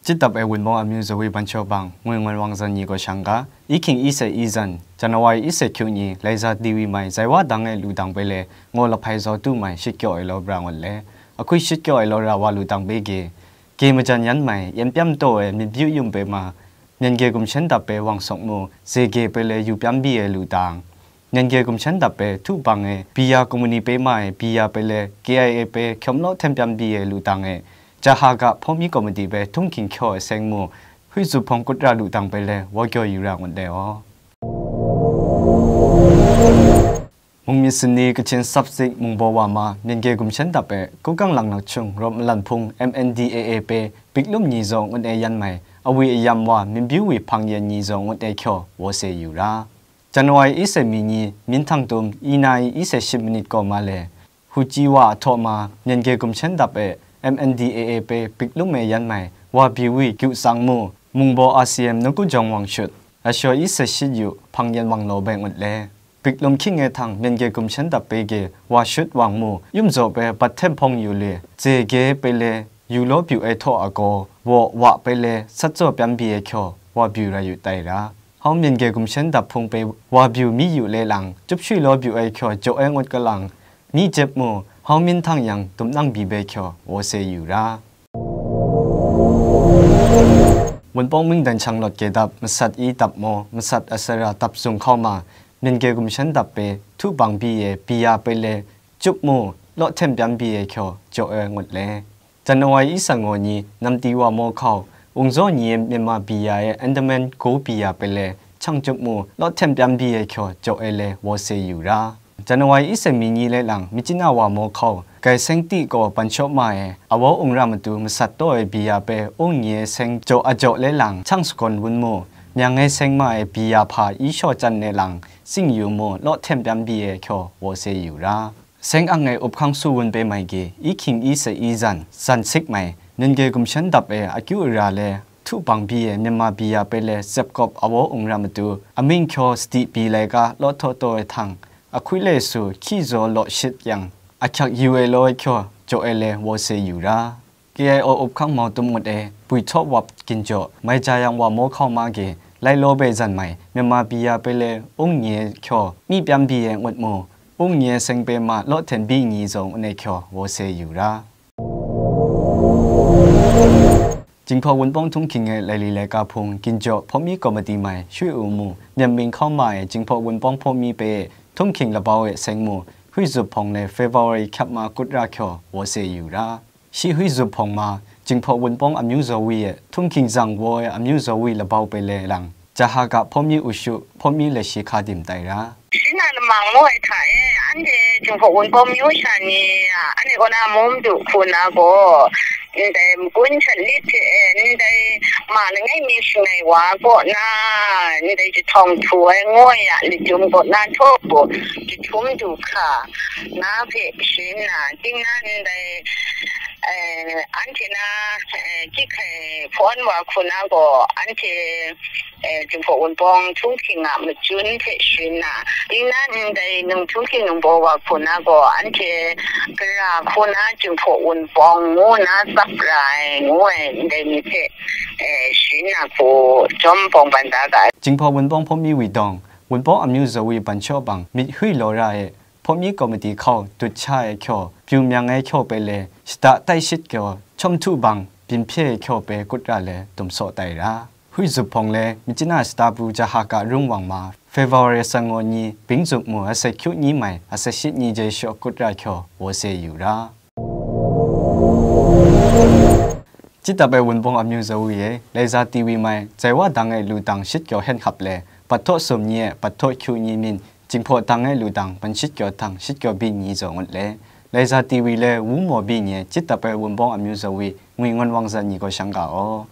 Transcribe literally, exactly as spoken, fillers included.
Citap e Wunpawng amyu zawi ban shaw bang, ngwi ngan wang zan ni gaw shang ga, i hkying i se i zan, January i se hkyu ni, Laiza T V mai, zai wa dang e lu dang bai le, ngaw lahpai zaw tu mai, shit kyaw ai law bra ngut le, ahkui shit kyaw ai law ra wa lu dang bai ge, ge majan yan mai, yan pyam taw e, myit byu yum bai ma, myen ge gumshen dap bai wang sawk mu, ze ge bai le, yu pyam bi e lu dang. Nyan ge gumshen dap bai htu bang e, biya kumuni bai ma e, biya bai le, K I A bai hkyawm law hten pyam bi e lu dang e, Jahaga hpawmi komiti bai htung hkying hkyaw e seng mu, hui zup hpawng kut ra lu dang bai le, wa gyaw yu ra ngut le aw. Mung myit sin ni Kachin Sapsik Mungbaw wa ma, myen ge gumshen dap bai, Kukang Lang Nak Chung, Rawt Malan Hpung, M N D A A bai, Piklum ni zaw ngut e yan mai, awi ayam wa, Minbyu wi hpang yan ni zaw ngut e hkyaw, wa se yu ra. January i se mi ni, minthang tum, i na i i se shit minit kaw ma le, Huji wa a htaw ma, myen ge gumshen dap e, M N D A A bai Piklum e yan mai, wa byu wi gyu tsang mu, Mungbaw R C M Nukujawng wang shut, ashaw i se shit yu, hpang yan wang law bai ngut le. Piklum hkying e htang, myen ge gumshen dap bai ge, wa shut wang mu, yum zaw bai bat hten hpawng yu le, ze ge bai le, yu law byu ai htaw a gaw, waw wa bai le, sat zaw pyam bi ai hkyaw, wa byu rai yu tai ra. Hau myen ge gumshen dap hpung bai wa byu mi yu le lang, cup shui law byu ai hkyaw jaw ai ngut ga lang, mi jep mu, hau minthang yang tumnang bi bai hkyaw, wa se yu ra. Wunpawng mingdan shang lawt ge dap, masat i dap maw, masat asara dap zung hkau ma, myen ge gumshen dap bai, htu bang bi e, biya bai le, cup mu, law hten pyam bi e hkyaw, jaw ai ngut le. January i sa ngaw ni, namti wa maw hkau, ungzaw ni e Myanmar biya e Andaman go biya bai le, chang cup mu, law hten pyam bi e hkyaw, jaw ai le, wa se yu ra. January i se mi ni le lang, Myitkyina wa maw hkau, Gai Seng Ti gaw ban shaw ma e, awau ung ra matu masat taw e biya bai, ung ni e seng jaw a jaw le lang, chang sagawn wun mu, myang e seng ma e biya hpa i shaw chyan le lang, tsing yu mu, law hten pyam bi e hkyaw, wa se yu ra. Seng ang e up hkang su wun bai mai ge, i hkying i se i zan, zan sik mai, myen ge gumshen dap e akyu ara le, htu bang bi e Myanmar biya bai le, zep kawp awau ung ra matu, amying hkyaw sadi bi laika law htaw taw e htang, ahkui le su hki zaw law shit yang, ahkyak yu ai law ai hkyaw, jaw ai le wa se yu ra. K I O up hkang mau tum ngut e, bui htaw wap ginjaw, mai ja yang wa maw hkau ma ge, lai law bai zan mai, Myanmar biya bai le, ung ni e hkyaw, mi pyam bi e ngut mu, ung ni e seng bai ma law hten bi ni zaw ngut e hkyaw, wa se yu ra. Jinghpaw Wunpawng htung hkying e laili laika hpung, ginjaw, hpawmi komiti mai, shui u mu, myam ming hkau ma e, Jinghpaw Wunpawng hpawmi bai e, htung hkying labau e seng mu, hui zup hpawng le February hkyap ma kut ra hkyaw, wa se yu ra. Shi hui zup hpawng ma, Jinghpaw Wunpawng amyu zaw wi e, htung hkying zang wa e amyu zaw wi labau bai le lang, Jahaga hpawmi ushu, hpawmi le shi hka dim tai ra. Shi na lamang ngu ai hta e, anhte Jinghpaw Wunpawng myu sha ni a, anhte kaw na mum du hku na gaw, ndai makun shat lit hte e, ndai ma langai mi shangai wa kaw na, ndai jahtawng htu ai ngoi a, lit yum kaw na htaw gaw, jahtum du hkra, na hpe sharin na, ting na ndai, eh, anhte na, eh, kyik hkai hpawn wa hku na gaw, anhte, eh, Jinghpaw Wunpawng htung hkying a majun hte sharin na, ting na ndai nung htung hkying nungbaw wa hku na gaw, anhte gara hku na Jinghpaw Wunpawng ngu na tsap ra ai, ngu ai, ndai ni hte, eh, sharin na hku jawm bawng ban da ga ai. Jinghpaw Wunpawng hpawmi wi dawng, Wunpawng amyu zawi ban shaw bang, myit hui law ra e, hpawmi komiti hkau dut sha ai hkyaw, byu myang ai hkyaw bai le, shada tai shit hkyaw, chyawm htu bang, byin hpye ai hkyaw bai kut ra le, tum saw tai ra. Hui zup hpawng le, Myitkyina shata bu Jahaga rung wang ma, February sangaw ni, bing zup mu, asak hkyu ni mai, asak shit ni jai shaw kut ra hkyaw, wa se yu ra. Citap ai Wunpawng amyu zawi e, Laiza T V mai, zai wa dang e lu dang shit kyaw hen hkap le, bat htaw sum ni e, bat htaw hkyu ni min, Jinghpaw dang e lu dang, ban shit kyaw htang, shit kyaw byin ni zaw ngut le, Laiza T V le, Wu Maw Byi ni e, citap ai Wunpawng amyu zawi, ngwi ngan wang zan ni gaw shang ga aw.